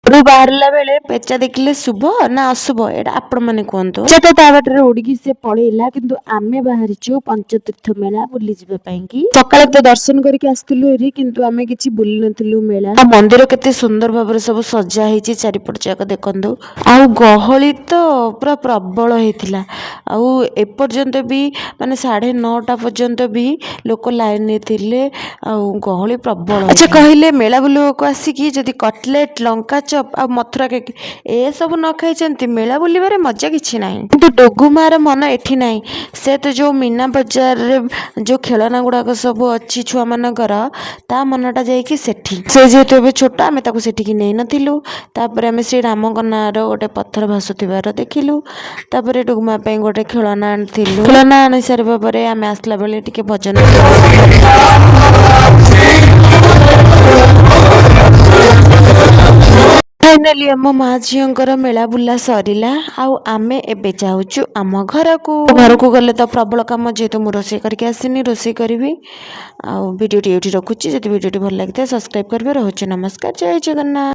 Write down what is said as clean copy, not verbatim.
ଘରୁ ବାହାରିଲା ବେଳେ ପେଚା ଦେଖିଲେ ଶୁଭ ନା ଅଶୁଭ, ଏଇଟା ଆପଣମାନେ କୁହନ୍ତୁ। ପେଚା ତ ତା ବାଟରେ ଉଡ଼ିକି ସେ ପଳେଇଲା, କିନ୍ତୁ ଆମେ ବାହାରିଛୁ ପଞ୍ଚତୀର୍ଥ ମେଳା ବୁଲି ଯିବା ପାଇଁ କି। ସକାଳେ ତ ଦର୍ଶନ କରିକି ଆସିଥିଲୁ ହେରି, କିନ୍ତୁ ଆମେ କିଛି ବୁଲି ନଥିଲୁ ମେଳା। ଆଉ ମନ୍ଦିର କେତେ ସୁନ୍ଦର ଭାବରେ ସବୁ ସଜା ହେଇଛି ଚାରିପଟ ଯାକ ଦେଖନ୍ତୁ। ଆଉ ଗହଳି ତ ପୁରା ପ୍ରବଳ ହେଇଥିଲା। ଆଉ ଏପର୍ଯ୍ୟନ୍ତ ବି, ମାନେ 9:30 ପର୍ଯ୍ୟନ୍ତ ବି ଲୋକ ଲାଇନରେ ଥିଲେ ଆଉ ଗହଳି ପ୍ରବଳ। ଆଚ୍ଛା କହିଲେ, ମେଳା ବୁଲିବାକୁ ଆସିକି ଯଦି କଟଲେଟ୍, ଲଙ୍କା ଚପ୍ ଆଉ ମଥୁରା କେକ୍ ଏସବୁ ନ ଖାଇଛନ୍ତି, ମେଳା ବୁଲିବାରେ ମଜା କିଛି ନାହିଁ। କିନ୍ତୁ ଡୁଗୁମାର ମନ ଏଠି ନାହିଁ। ସେ ତ ଯେଉଁ ମୀନା ବଜାରରେ ଯେଉଁ ଖେଳନା ଗୁଡ଼ାକ ସବୁ ଅଛି ଛୁଆମାନଙ୍କର, ତା ମନଟା ଯାଇକି ସେଠି। ସେ ଯେହେତୁ ଏବେ ଛୋଟ, ଆମେ ତାକୁ ସେଠିକି ନେଇନଥିଲୁ। ତାପରେ ଆମେ ଶ୍ରୀ ରାମଙ୍କ ନାଁର ଗୋଟେ ପଥର ଭାସୁଥିବାର ଦେଖିଲୁ। ତାପରେ ଡୁଗୁମା ପାଇଁ ଗୋଟେ ଖେଳନା ଆଣିଥିଲୁ। ଖେଳନା ଆଣି ସାରିବା ପରେ ଆମେ ଆସିଲା ବେଳେ ଟିକେ ଭଜନ ଫାଇନାଲି ଆମ ମା ଝିଅଙ୍କର ମେଳା ବୁଲା ସରିଲା ଆଉ ଆମେ ଏବେ ଯାଉଛୁ ଆମ ଘରକୁ। ଘରକୁ ଗଲେ ତ ପ୍ରବଳ କାମ। ଯେହେତୁ ମୁଁ ରୋଷେଇ କରିକି ଆସିନି, ରୋଷେଇ କରିବି। ଆଉ ଭିଡ଼ିଓଟି ଏଇଠି ରଖୁଛି। ଯଦି ଭିଡ଼ିଓଟି ଭଲ ଲାଗିଥାଏ, ସବସ୍କ୍ରାଇବ୍ କରିବେ। ରହୁଛି, ନମସ୍କାର, ଜୟ ଜଗନ୍ନାଥ।